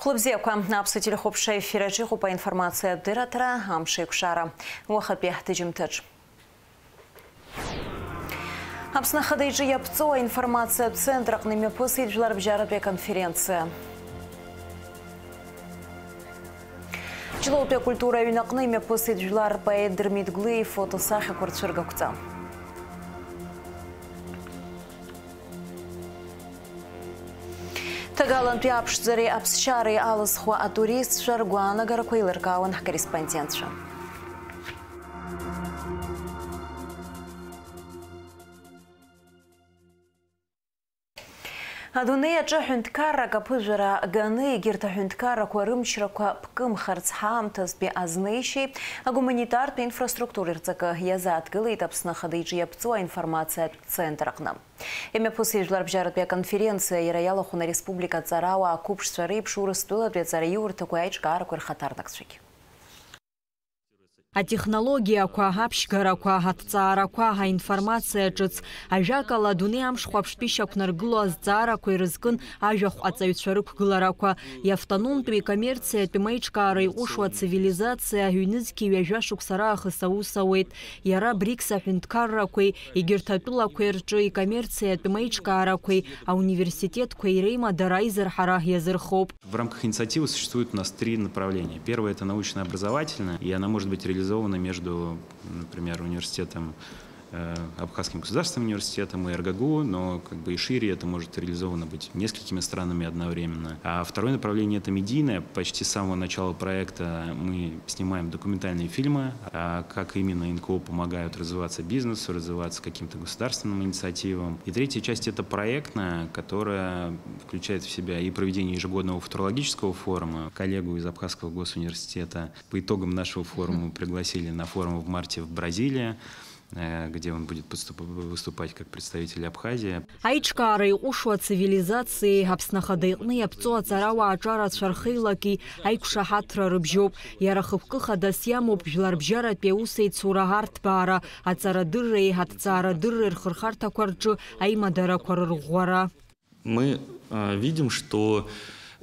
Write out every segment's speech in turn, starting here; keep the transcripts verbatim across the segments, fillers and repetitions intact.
Хәлыбзиақәа, аԥсуа телехәаԥшра ефир аҿы иҟоуп аинформациатә дырраҭара, амш еиқәшара. Уахатәи ҳҭыжьымҭаҿ. Аԥсны Ахада иҿы иаԥҵоу аинформациатә центр аҟны имҩаԥысит жәларбжьаратәи аконференциа. Ҷлоутәи акультура аҩны аҟны имҩаԥысит жәлар рпоет Дырмит Гәлиа ифотосахьақәа рцәыргақәҵа. Ҭагалантәи аԥшӡареи аԥсшьареи алызхуа атуристцәа ргәаанагарақәа еилыркаауан ҳкорреспондентцәа. Адунеи аҿы ҳәынҭқаррак аԥыжәара ганы, егьырҭ аҳәынҭқаррақәа рымчрақәа ԥкымхарц ҳаамҭазтәи азнеишьеи агуманитартә инфраструктуреи рҵакы иазааҭгылеит Аԥсны Ахада иҿы иаԥҵоу аинформациатә центр аҟны. Имҩаԥысит жәларбжьаратәи аконференциа, иара иалахәын ареспублика аҵарауаа ақәыԥшцәа реиԥш Урыстәылатәи аҵараиурҭақәеи аиҿкаарақәеи рхаҭарнакцәагьы. Атехнологиақәа, аԥшьгарақәа, аҭҵаарақәа, аинформациа ҿыц, ажәакала, адунеи амш хәаԥштәи шьақәнаргыло азҵаарақәа ирызкын ажәахә аҵаҩцәа рықәгыларақәа, иавтономтәи икоммерциатәи маиҿкаара иҟәышуа ацивилизациа ҩнызқьи ҩажәа шықәса раахыс аус ауеит. Иара БРИКС аҳәынҭқаррақәеи егьырҭ атәылақәеи рҿы икоммерциатә меиҿкаарақәеи ауниверситетқәеи реимадара аизырҳара иазырхоуп. В рамках инициативы существует у нас три направления. Первое — это научно-образовательное, и она может быть реализована между, например, университетом, э, Абхазским государственным университетом и РГГУ, но как бы и шире это может реализовано быть несколькими странами одновременно. А второе направление — это медийное. Почти с самого начала проекта мы снимаем документальные фильмы, а, как именно НКО помогают развиваться бизнесу, развиваться каким-то государственным инициативам. И третья часть — это проектная, которая включает в себя и проведение ежегодного футурологического форума. Коллегу из Абхазского госуниверситета по итогам нашего форума мы пригласили на форум в марте в Бразилии, э, где он будет поступ-, выступать как представитель Абхазии. Аиҿкаара иҟәышуа ацивилизациеи Аԥсны Ахада иҟны иаԥҵоу аҵарауаа аҿарацәа рхеилаки аиқәшаҳаҭра рыбжьоуп. Иара хықәкы хадас иамоуп жәларбжьаратәи аусеицура арҭбаара, аҵарадырреи аҭҵаарадырреи рхырхарҭақәа рҿы аимадарақәа рырӷәӷәара. Мы, э, видим, что,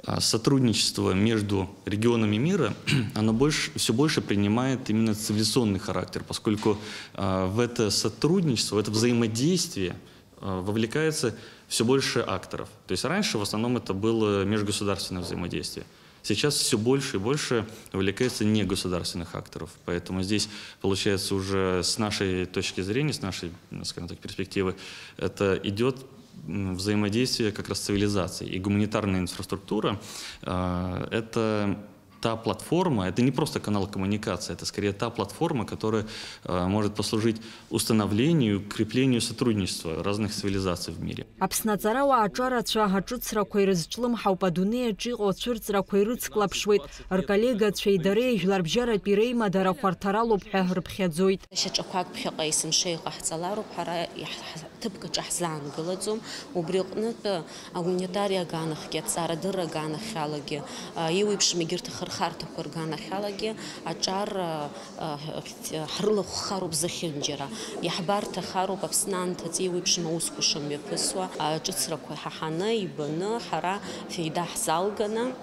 э, сотрудничество между регионами мира, оно больше, всё больше принимает именно цивилизационный характер, поскольку, э, в это сотрудничество, в это взаимодействие, э, вовлекается всё больше акторов. То есть раньше в основном это было межгосударственное взаимодействие. Сейчас всё больше и больше вовлекается негосударственных акторов. Поэтому здесь, получается, уже с нашей точки зрения, с нашей, м, скажем так, перспективы, это идёт, м, взаимодействие как раз цивилизаций. И гуманитарная инфраструктура, а, это та платформа, это не просто канал коммуникации, это скорее та платформа, которая, а, может послужить установлению, креплению сотрудничества разных цивилизаций в мире. Аԥсны аҵарауаа аҿарацәа аҿыцрақәа ирызҿлымҳауп, адунеи аҿы иҟоу ацәырҵрақәа ирыцклаԥшуеит, рколлегацәеи дареи жәларбжьаратәи реимадара хәарҭаралоуп ҳәа рыԥхьаӡоит. Шьаҿақәак ԥхьаҟа есымша иҟаҳҵалароуп, ҳара иаҳ-, ҳ-, ҭыԥк аҿы ҳзаангылаӡом, убри аҟнытә агуманитариа аганахьгьы, аҭҵаарадырра аганахьалагьы, а, еиуеиԥшым егьырҭ ахырхарҭақәа рганахьалагьы аҿар, а, а, ҳ-, ҳрылахәхароуп зехьынџьара. Иаҳбарҭахароуп Аԥсны анҭыҵ еиуеиԥшым аусқәа шымҩаԥысуа, аҿыцрақәа ҳаҳаны, ибаны, ҳара феида ҳзалганы,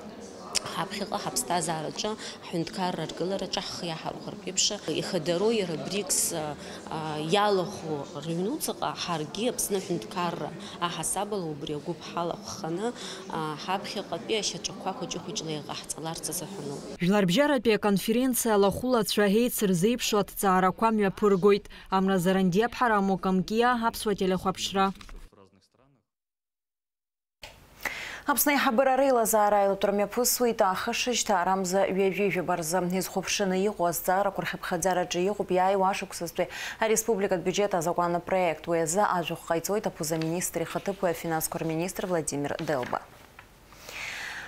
ҳаԥхьаҟа ҳаԥсҭазаараҿы, ҳҳәынҭқарра аргылараҿы ҳхы иаҳархәартә еиԥш, ихадароу иара БРИКС, а, а, иалахәу рыҩнуҵаҟа ҳаргьы Аԥсны аҳәынҭқарра аҳасабала убри агәыԥ ҳалахәханы, а, ҳаԥхьаҟатәи ашьаҿақәа хәыҷы-хәыҷла иҟаҳҵаларц азыҳәаноуп. Жәларбжьаратәи аконференциа алахәылацәа еицырзеиԥшу аҭҵаарақәа мҩаԥыргоит. Амра Зарандиаԥҳа, Рамо Камкиа, Аԥсуа телехәаԥшра. Аԥсны аиҳабыра реилазаара аилатәара мҩаԥысуеит ахышыжьҭа арамза ҩажәи жәаба рзы. Изхәаԥшыны иҟоу азҵаарақәа рхьыԥхьаӡараҿы иҟоуп иааиуа ашықәсазтәи ареспубликатә биуџьет азакәан апроект. Уи азы ажәахә ҟаиҵоит аԥыза-министр ихаҭыԥуаҩ афинансқәа рминистр Владимир Делба.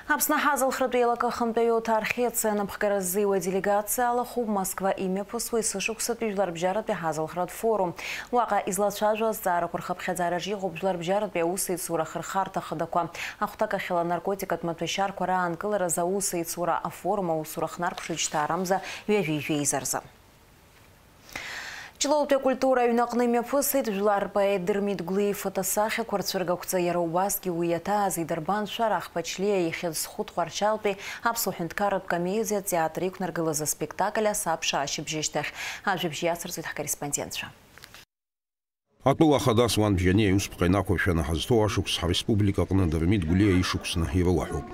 Аԥсны ҳазалхратә еилакы ахантәаҩы Оҭар Хьеца анапхгара ззиуа аделегациа алахәуп Москва имҩаԥысуа есышықәсатәи жәларбжьаратәи ҳазалхратә форум. Уаҟа излацәажәо азҵаарақәа рхыԥхьаӡараҿы иҟоуп Жәларбжьаратәи аусеицура ахырхарҭа хадақәа. Ахәҭакахьала анаркотикатә маҭәашьарқәа раанкыларазы аусеицура афорум аусура хнаркәшоит шьҭа арамза ҩажәи жәеиза рзы. Ҷлоутәи акультура аҩны аҟны имҩаԥысит жәлар рпоет Дырмит Гәлиа ифотосахьақәа рцәыргақәҵа, иара убасгьы уи иаҭааз идырбан Шәарах Ԥачлиа ихьӡ зху Тҟәарчалтәи аԥсуа ҳәынҭқарратә комедиатә театр иқәнаргылаз аспектакль асабша ашьыбжьышьҭахь. Ажәабжь иацырҵоит ҳкорреспондентцәа. Атәыла ахада Аслан Бжьаниа иусԥҟа инақәыршәаны ҳазҭоу ашықәс ҳреспублика аҟны Дырмит Гәлиа ишықәсны ирылаҳәоуп.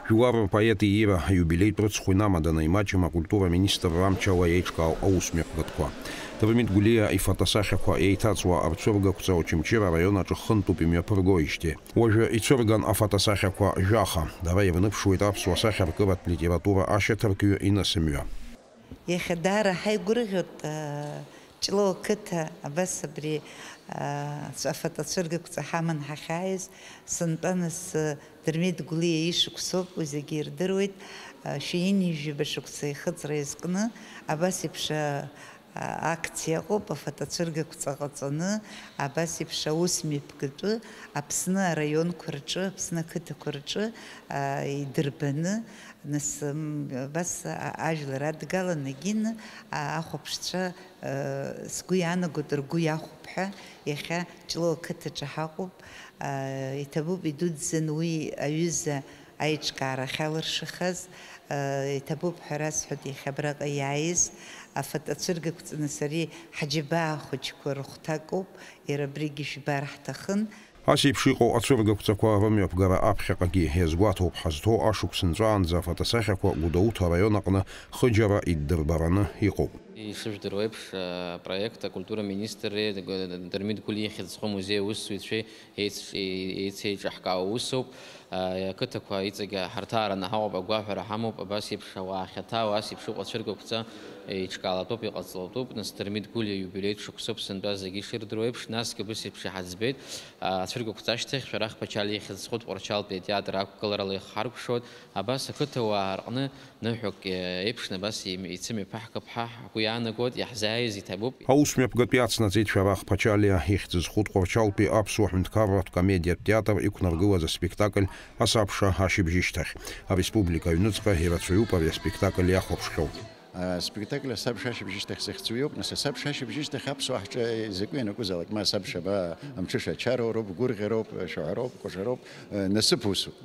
Жәлар рпоет иира аиубилеитә рыцхә инамаданы имаҷым акультура аминистрра амчала еиҿкаау аусмҩаԥгатәқәа. Дырмит Гәлиа ифотосахьақәа еиҭаҵуа арцәыргақәҵа Очамчыра араион аҿы хынтәуп имҩаԥыргоижьҭеи. Уажәы ицәырган афотосахьақәа жәаха. Дара ирныԥшуеит аԥсуа сахьаркыратә литература ашьаҭаркҩы инысымҩа. Иахьа даара ҳаигәырӷьоит, аа, Ҷлоу ақыҭа абас абри, аа, афотоцәыргақәҵа ҳаман ҳахьааиз. Сынтәа нас, Дырмит Гәлиа ишықәсоуп, уи зегьы ирдыруеит. Шәи ҩынҩажәаба шықәса ихыҵра иазкны абас еиԥш, аа, акциа ыҟоуп, афотоцәыргақәҵа ҟаҵаны, абас еиԥш аус мҩаԥгатәы Аԥсны араионқәа рҿы, Аԥсны ақыҭақәа рҿы, аа, идырбаны, Нас, м, абас, а, ажәлар адгалан егьины, а, ахәаԥшцәа, а, сгәы иаанагоит, ргәы иахәап ҳәа, иахьа Ҷлоу ақыҭаҿы ҳаҟоуп. А, иҭабуп идуӡӡан уи аҩыза аиҿкаара ахьалыршахаз, а, иҭабуп ҳәа расҳәоит иахьа абраҟа иааиз, афотоцәыргақәҵаны сареи ҳџьабаа хәыҷқәа рыхәҭакоуп, иара абригьы жәбар ҳҭахын. Ас еиԥш иҟоу ацәыргақәҵақәа рымҩаԥгара аԥхьаҟагьы иазгәаҭоуп, ҳазҭоу ашықәс нҵәаанӡа афотосахьақәа Гәдоуҭа араион аҟны хыџьара иддырбараны иҟоуп. Ишыжәдыруа еиԥш, апроект акультура министри Дырмит Гәлиа ихьӡ зху амузеи аусзуҩцәеи еицҿ-, еицеиҿаҳкаауа усуп. Ақыҭақәа иҵегь ҳарҭаараны ҳаҟоуп, агәаҳәара ҳамоуп, абас еиԥш ауаа ахьаҭаау, ас еиԥш иҟоу ацәыргақәҵа еиҿкаалатәуп, иҟаҵалатәуп. Нас Дырмит Гәлиа иубилеитә шықәсоуп сынтәа зегьы ишырдыруа еиԥш, насгьы абас еиԥш иҳаӡбеит. Ацәыргақәҵа ашьҭахь Шәарах Ԥачалиа ихьӡ зху Тҟәарчалтәи атеатр ақәгыларала ихҳаркәшоит. Абас ақыҭауаа рҟны ныҳәак, е, еиԥшны абас им-, ицымҩаԥаҳгап ҳәа ҳгәы иаанагоит, иаҳзааиз иҭабуп. Аус мҩаԥгатәи ацнаҵеит Шәарах Ԥачалиа ихьӡ зху Тҟәарчалтәи аԥсуа ҳәынҭқарратә комедиатә театр иқәнаргылаз аспектакль Асабша ашьыбжьышьҭахь. Ареспублика аҩныҵҟа ирацәаҩуп ари аспектакль иахәаԥшхьоу. Аспектакль Асабша ашьыбжьышьҭахь захьӡу иоуп, нас Асабша ашьыбжьышьҭахь аԥсуаа ҳҿы закәи ианакәызаалак, ма асабша ба, амҽыша ачароуроуп, гәырӷьароуп, шәаҳәароуп, кәашароуп, э, насыԥ усуп.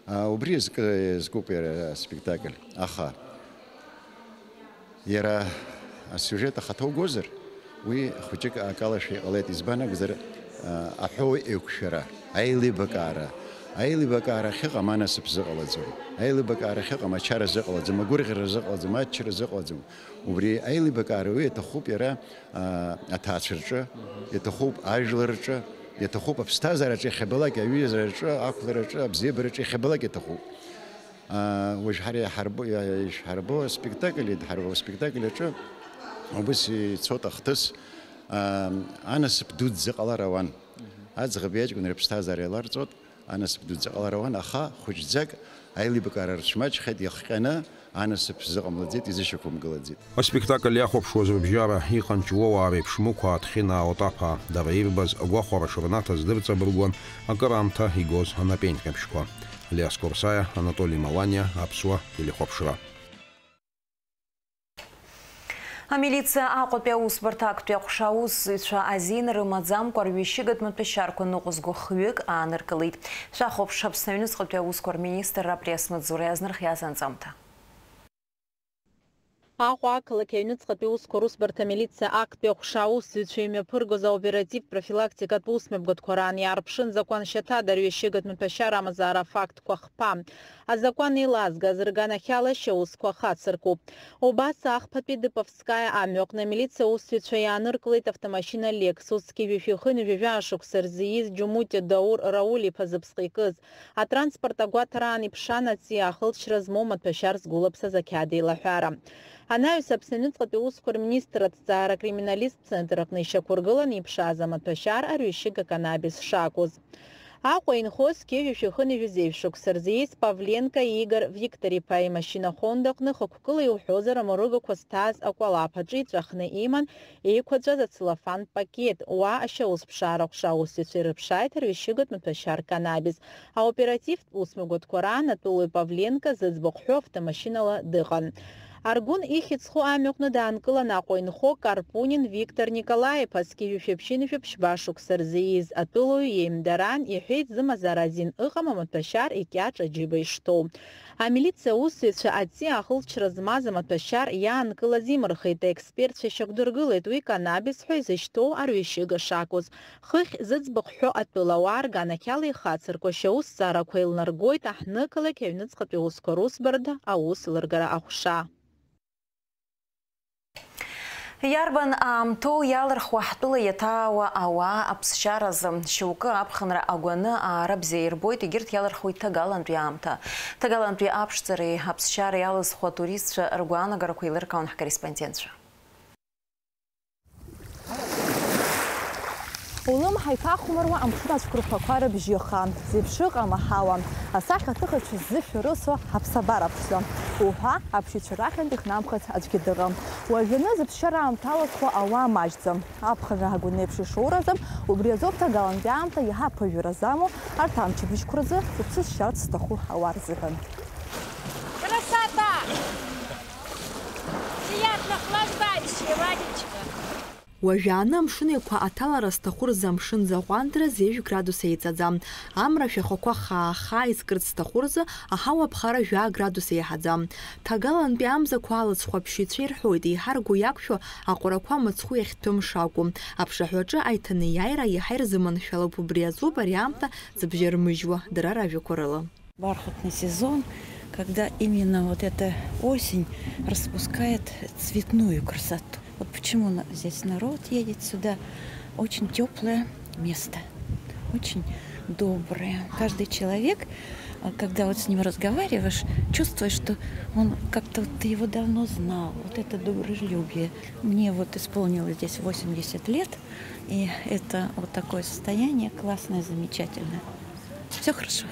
А, убри иазкы-, иазкуп иара аспектакль. Аха иара асиужет ахаҭа угозар, уи хәыҷык акалашәа иҟалеит. Избан акәзар, а, аҳәоу еиқәшәара, аилибакаара. Аилибакаара ахьыҟам анасыԥ зыҟалаӡом. Аилибакаара ахьыҟам ачара зыҟалаӡом, агәырӷьара зыҟалаӡом, аччара зыҟалаӡом. Убри аилибакаара уи иаҭахуп иара, а, аҭаацәа рҿы, иаҭахуп ажәлар рҿы, иаҭахуп аԥсҭазаараҿы иахьабалак, аҩызараҿы, ақәлараҿы, абзиабараҿы иахьабалак иаҭахуп. А, уажә ҳара иҳарбо, иа-, ишҳарбо аспектакль, идҳарбо аспектакль аҿы убас ицоит ахҭыс, а, анасыԥ дуӡӡа ҟалар ауан. Аӡӷаби аҷкәыни рыԥсҭазаара еиларҵоит. Анасыԥ дуӡӡа ҟалар ауан, аха хәыҷӡак аилибакаара рцәмаҷхеит, иахҟьаны анасыԥ зыҟамлаӡеит, изышьақәымгылаӡеит. Аспектакль иахәаԥшуаз рыбжьара иҟан Ҷлоуаа реиԥш Мықәаа, Ҭхьынаа, Отаԥаа. Дара ирбаз агәахәара шырнаҭаз дырҵабыргуан акыраамҭа игоз анапеинҟьабжьқәа. Алиас Корсаиа, Анатоли Маланиа, Аԥсуа телехәаԥшра. Амилициа Аҟәатәи аусбарҭа актәи аҟәша аусзуҩцәа азин рымаӡамкәа рҩышьыгатә маҭәашьарқәа ныҟәызго хҩык ааныркылеит. Шәахәаԥш Аԥсны аҩныҵҟатәи аусқәа рминистрра апресс-маҵзура иазнархиаз анҵамҭа. Аҟәа ақалақь аҩныҵҟатәи аусқәа русбарҭа амилициа актәи аҟәша аусзуҩцәа имҩаԥыргоз аоперативтә профилактикатә усмҩаԥгатәқәа раан иаарԥшын закәаншьаҭада арҩышьыгатә маҭәашьара амазаара афактқәа хԥа. Азакәан еилазгаз рганахьала ашьаусқәа хацыркуп. Убас ахԥатәи Дыповскаиа амҩаҟны амилициа аусзуҩцәа иааныркылеит автомашьына Лексус, зқьи жәшәи хынҩажәи жәаа шықәса рзы ииз Џьумутиа Даур Рауль-иԥа зыԥсҟы икыз. Атранспорт агәаҭараан иԥшаан аҵиаа ахылҵшьҭра змоу маҭәашьар згәылаԥсаз ақьаад еилаҳәара. Анаҩс Аԥсны аҩныҵҟатәи аусқәа рминистр аҭҵаара акриминалисттә центр аҟны ишьақәыргыланы иԥшааз амаҭәашьар арҩышьыга канабис шакәыз. Аҟәа инхоз зқьи жәшәи хынҩажәи жәеиза шықәса рзы ииз Павленко Игор Виктор-иԥа имашьына Honda аҟны хықәкыла иуҳәозар амаругақәа зҭааз акәалаԥ аҿы иҵәахны иман еиқәаҵәаз ацеллофан пакет. Уа ашьаусԥшаара аҟәша аусзуҩцәа ирыԥшааит арҩышьыгатә маҭәашьар канабис. Аоперативтә усмҩаԥгатәқәа раан атәылаҩ Павленко зыӡбахә ҳәоу автомашьынала дыҟан. Аргәын ихьӡ зху амҩаҟны даанкылан Аҟәа инхо Карпунин Виктор Николаи-иԥа зқьи жәшәи ԥшьынҩажәи ԥшьба шықәса рзы ииз атәылауаҩ иеимдараан иҳәеит, зымазара азин ыҟам амаҭәашьар икьаҿ аџьыба ишҭоу. Амилициа аусзуҩцәа аҵиаа ахылҵшьҭра змаз амаҭәашьар иаанкылаз имырхит, аекспертцәа ишьақәдыргылеит уи канабис ҳәа изышьҭоу арҩашьыга шакәыз. Хыхь зыӡбахә ҳәо атәылауаа рганахьала ихацыркуашьа аусҭҵаарақәа еилнаргоит аҳҭнықалақь аҩныҵҟатәи аусқәа русбарҭа аусеилыргара аҟәша. Иарбан аамҭоу иалырхуа ҳтәыла иаҭаауа ауаа аԥсшьаразы? Шьоукы аԥхынра агәаны аара бзиа ирбоит, егьырҭ иалырхуеит ҭагалантәи аамҭа. Ҭагалантәи аԥшӡареи аԥсшьареи алызхуа атуристцәа ргәаанагарақәа еилыркаауан ҳкорреспондентцәа. Улымҳа иҭахәмаруа амшын ацәқәырԥақәа рыбжьы хаа, зеиԥш ыҟам аҳауа, асахьаҭыхыҩцәа ззышәарыцо аԥсабара ԥшӡа уҳәа аԥшьаҩцәа рахьынтә ихнамхыц аӡәгьы дыҟам. Уажәы зыԥсшьара аамҭа алызхуа ауаа маҷӡам. Аԥхынра агәанеиԥш ишоуразы, убри азоуп ҭагалантәи аамҭа иаҳа аԥыжәара замоу арҭ амчыбжьқәа рзы зыԥсы шьарц зҭаху ауаа рзыҳәан. Красота! Приятно, охлаждающая водичка. Уажәааны амшын еиқәа аҭалара зҭаху рзы амшын заҟәандара зежә градус еиҵаӡам. Амра шәахәақәа хаа-хаа изкырц зҭаху рзы аҳауа аԥхара жәаа градус еиҳаӡам. Ҭагалантәи амзақәа алыцхә аԥшьаҩцәа ирҳәоит, еиҳа ргәы иақәшәо аҟәарақәа мыцхәы иахьҭәым шакәу. Аԥшаҳәаҿы аиҭанеиааира иаҳа ирзыманшәалоуп, убри азоуп ари аамҭа зыбжьармыжьуа дара ражәақәа рыла. Бархатный сезон, когда именно вот эта осень распускает цветную красоту. Вот почему на- здесь народ едет сюда. Очень теплое место, очень доброе. Каждый человек, а, когда вот с ним разговариваешь, чувствуешь, что он как-то вот ты его давно знал. Вот это дружелюбие. Мне вот исполнилось здесь восемьдесят лет, и это вот такое состояние классное, замечательное. Все хорошо.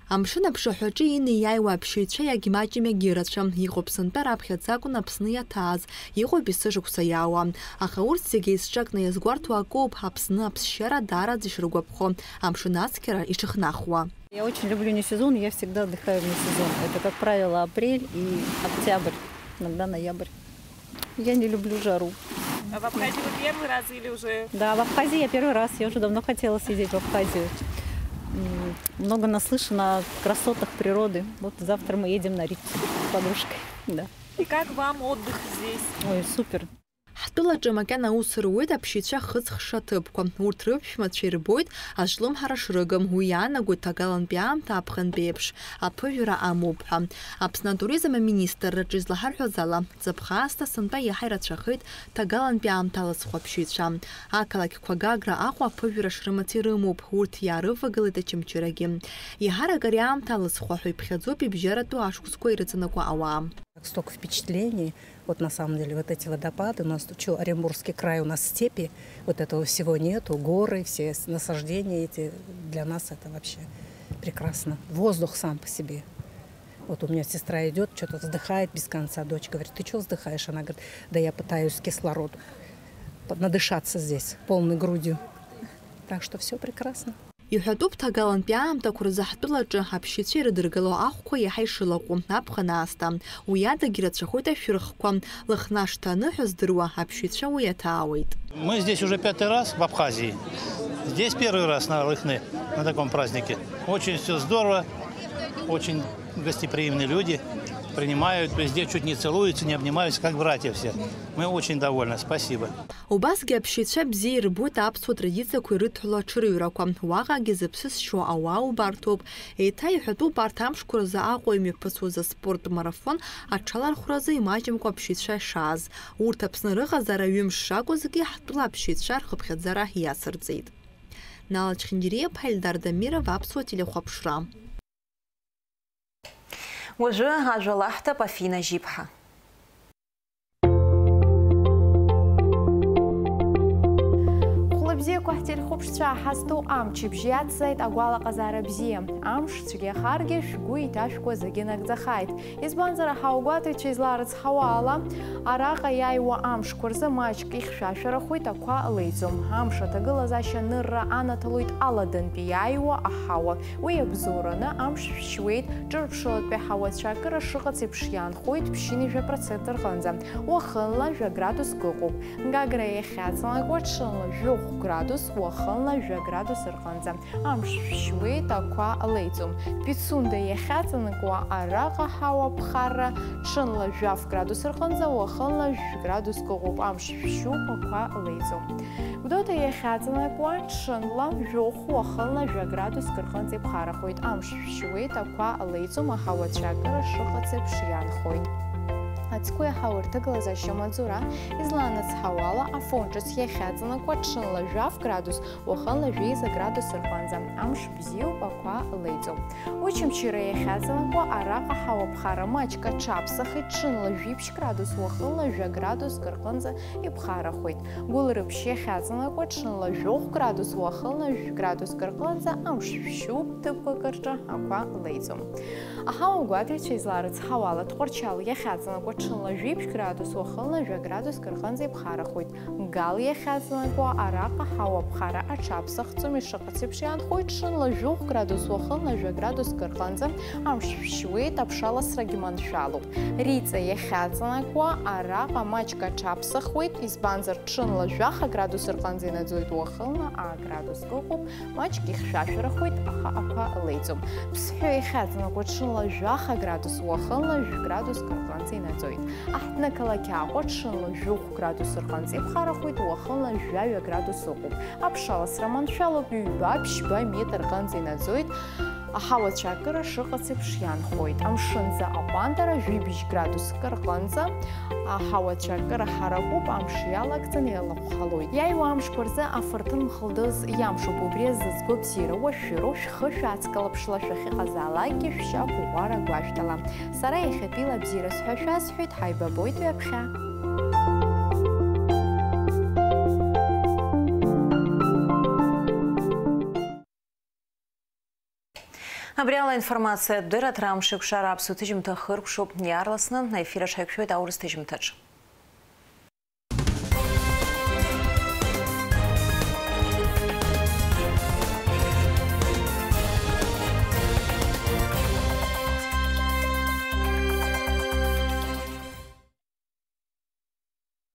Амшын аԥшаҳәаҿы инеиааиуа аԥшьаҩцәа иагьмаҷым, иагьырацәам. Иҟоуп сынтәа раԥхьаӡа акәын Аԥсны иаҭааз, иҟоуп есышықәса иаауа. Аха урҭ зегьы еизҿакны иазгәарҭо акоуп, Аԥсны аԥсшьара даараӡа ишыргәаԥхо, амшын ацқьара ишыхнахуа. Я очень люблю не сезон, я всегда отдыхаю вне сезон. Это, как правило, апрель и октябрь, иногда ноябрь. Я не люблю жару. А в Абхазии вы первый раз или уже? Да, в Абхазии я первый раз. Я уже давно хотела съездить в Абхазию. М, Много наслышано о красотах природы. Вот завтра мы едем на Риццу с подружкой. Да. И как вам отдых здесь? Ой, супер. Ҳтәылаҿы макьана аус руеит аԥшьаҩцәа хыҵхша ҭыԥқәа. Урҭ рыԥшәмацәа ирбоит азҿлымҳара шрыгым. Уи иаанагоит ҭагалантәи аамҭа аԥхынтәи еиԥш аԥыжәара амоуп ҳәа. Аԥсны атуризм аминистрраҿы излаҳарҳәаз ала, ҵыԥх аасҭа сынтәа иаҳа ирацәахеит ҭагалантәи аамҭа алыцхә аԥшьаҩцәа. Ақалақьқәа Гагра, Аҟәа аԥыжәара шрымац ирымоуп, урҭ иаарывагылеит Очамчырагьы. Еиҳарак ари аамҭа алыцхә ҳәа иԥхьаӡоуп ибжьаратәу ашықәсқәа ирыҵанакуа ауаа. Столько впечатлений. Вот на самом деле вот эти водопады, у нас тут чё, Оренбургский край, у нас степи, вот этого всего нету, горы, все с- насаждения эти, для нас это вообще прекрасно. Воздух сам по себе. Вот у меня сестра идет, что-то вздыхает без конца, дочь говорит: «Ты что вздыхаешь?» Она говорит: «Да я пытаюсь кислород под- надышаться здесь полной грудью». Так что все прекрасно. Иҳәатәуп, ҭагалантәи аамҭақәа рзы ҳтәылаҿы аԥшьаҩцәа ирыдыргыло ахәқәа иаҳа ишылаҟәу аԥхын аасҭа. Уи адагь ирацәахоит ашәырхқәа, Лыхнашҭа аныҳәа здыруа аԥшьаҩцәа уи иаҭаауеит. Мы здесь уже пятый раз в Абхазии. Здесь первый раз на Лыхны, на таком празднике. Очень все здорово, очень гостеприимные люди, принимают везде, чуть не целуются, не обнимаются, как братья все. Мы очень довольны, спасибо. Убасгьы аԥшьаҩцәа бзиа ирбоит аԥсуа традициақәа ирыдҳәалоу аҽырҩрақәа. Уаҟагьы зыԥсы зшьо ауаа убарҭоуп. Еиҭа иҳәатәуп арҭ амшқәа рзы Аҟәа имҩаԥысуаз аспорт марафон аҽалархәразы имаҷымкәа аԥшьаҩцәа ишааз. Урҭ Аԥсны рыҟазаара ҩымш шакәызгьы, ҳтәыла аԥшьаҩцәа рхыԥхьаӡара иацырҵеит. Нала Чхиндириа-ԥҳа, Ельдар Дамиров, Аԥсуа телехәаԥшра. Уажәы ажәа лаҳҭап Афина Жьиԥҳа. Хәлабзиақәа ҳтелехәаԥшра Ԥшцәа ҳазҭоу амчыбжь иацзааит агәалаҟазаара бзиа. Амш цәгьахаргьы шәгәы иҭашәкуа зегьы нагӡахааит. Избанзар, аҳауагәаҭаҩцәа изларыцҳауа ала, араҟа иааиуа амшқәа рзы маҷк ихьшәашәарахоит, ақәа леиӡом. Амш аҭагылазаашьа анырра анаҭалоит аладантәи иааиуа аҳауа. Уи иабзоураны амш шәшьуеит, ҿырԥшылатәи аҳауацәа акыра шыҟац еиԥш иаанхоит ԥшьынҩажәа процент рҟынӡа. Уахынла жәа градуск ыҟоуп. Гагра иахьаҵанакуа ҽынла жәохә градус, уахынла жәа градус рҟынӡа. Амш шәшьуеит, ақәа леиӡом. Пицунда иахьаҵанакуа араҟа ҳауа ԥхарра ҽынла жәаф градус рҟынӡа, уахынла жәградуск ыҟоуп. Амш шәшьуп, ақәа леиӡом. Гәдоуҭа иахьаҵанакуа ҽынла жәохә, уахынла жәа градуск рҟынӡа иԥхарахоит. Амш шәшьуеит, ақәа леиӡом, аҳауацәа акыра шыҟац еиԥш иаанхоит. Ацгәы иаҳау рҭагылазаашьа маҵзура изланыцҳауа ала, афон ҿыц иахьаҵанакуа ҽынла жәаф градус, уахынла жәеиза градус рҟынӡа. Амш бзиоуп, ақәа леиӡом. Очамчыра иахьаҵанакуа араҟа ҳауа ԥхара маҷк аҽаԥсахит, ҽынла жәиԥшь градус, уахынла жәа градуск рҟынӡа иԥхарахоит. Гәылрыԥшь иахьаҵанакуа ҽынла жәохә градус, уахынла жәградуск рҟынӡа. Амш шәшьуп, ҭыԥқәак рҿы ақәа леиӡом. Аҳауагәаҭаҩцәа изларыцҳауа ала, Тҟәарчал иахьаҵанакуа ҽынла жәиԥшь градус, уахынла жәа градуск рҟынӡа иԥхарахоит. Гал иахьаҵанакуа араҟа ҳауа ԥхара аҽаԥсахӡом, ишыҟац еиԥш иаанхоит, ҽынла жәохә градус, уахынла жәа градуск рҟынӡа. Амш шәшьуеит, аԥшаласрагьы маншәалоуп. Риҵа иахьаҵанакуа араҟа маҷк аҽаԥсахуеит, избанзар, ҽынла жәаха градус рҟынӡа инаӡоит, уахынла аа градуск ыҟоуп, маҷк ихьшәашәарахоит, аха ақәа леиӡом. Ԥсҳәы иахьаҵанакуа ҽынла жәаха градус, уахынла жәа градуск рҟынӡа инаӡоит. Аҳҭнықалақь Аҟәа ҽынла жәохә градус рҟынӡа иԥхарахоит, уахынла жәаҩа градус ыҟоуп. Аԥшаласра маншәалоуп, ҩба-ԥшьба метр рҟынӡа инаӡоит. Аҳауацәа акыра шыҟац еиԥш иаанхоит. Амшынӡы аҟәандара жәибжь градуск рҟынӡа, аҳауацәа акыра ҳаракуп, амш иалагӡаны иалахәхалоит. Иааиуа амшқәа рзы афырҭын мхылдыз иамшуп, убри азы згәабзиара уашәшәыроу шәхы шәацклаԥшла шәахьыҟазаалакгьы шәшьа гәыӷәара гәашәҭала. Сара иахьатәила абзиара сҳәашәа сҳәеит, ҳаибабоит ҩаԥхьа. Абри ала информациатә дырраҭара Амшеикәшара аԥсуа ҭыжьымҭа хыркәшоуп. Иаарласны аефир аҿы ҳаиқәшәоит аурыс ҭыжьымҭаҿ.